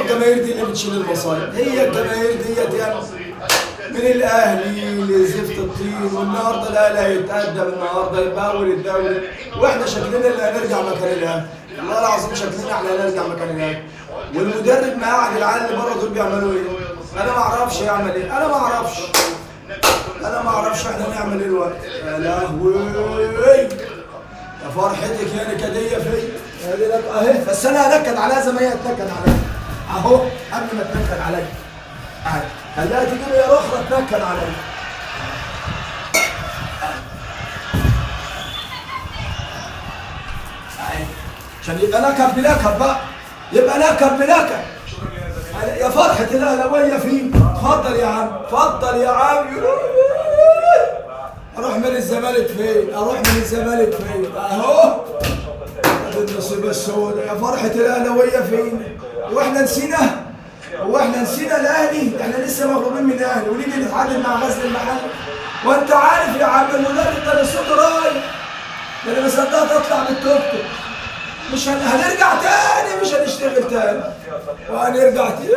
الجماهير دي اللي بتشيل المصايب، هي الجماهير ديت يعني من الاهلي لزفت الطين. والنهارده الاهلي هيتقدم النهارده يبقى اول الدوري، واحنا شكلنا اللي هنرجع مكان الاهلي، والله العظيم شكلنا احنا هنرجع مكان الاهلي. والمدرب ما قاعد العيال اللي بره دول بيعملوا ايه؟ انا ما اعرفش يعمل ايه، انا ما اعرفش، انا ما اعرفش احنا نعمل ايه الوقت. يا لهوي يا فرحتك يا نكديه فيا، ادي لك اهي، بس انا هنكد عليها زي ما هي هتنكد عليا اهو، قبل ما تنكد عليا اهي، خليها تجيب هي اخرى تنكد عليا. اهي عشان يبقى نكد بنكد بقى، يبقى نكد بنكد. يا فرحة الأهلاوية فيه، اتفضل يا عم، اتفضل يا عم. اروح من الزمالك فين؟ اروح من الزمالك فين؟ اهو النصيبة السوداء، يا فرحة الأهلاوية فين؟ واحنا نسينا؟ هو احنا نسينا الأهلي؟ احنا لسه مغلوبين من الأهلي ونيجي نتعادل مع غزل المحل. وانت عارف يا عم المدرب ده صوته راي، ده انا ما صدقت اطلع من التوك توك. مش هنرجع تاني، مش هنشتغل تاني، وهنرجع تاني.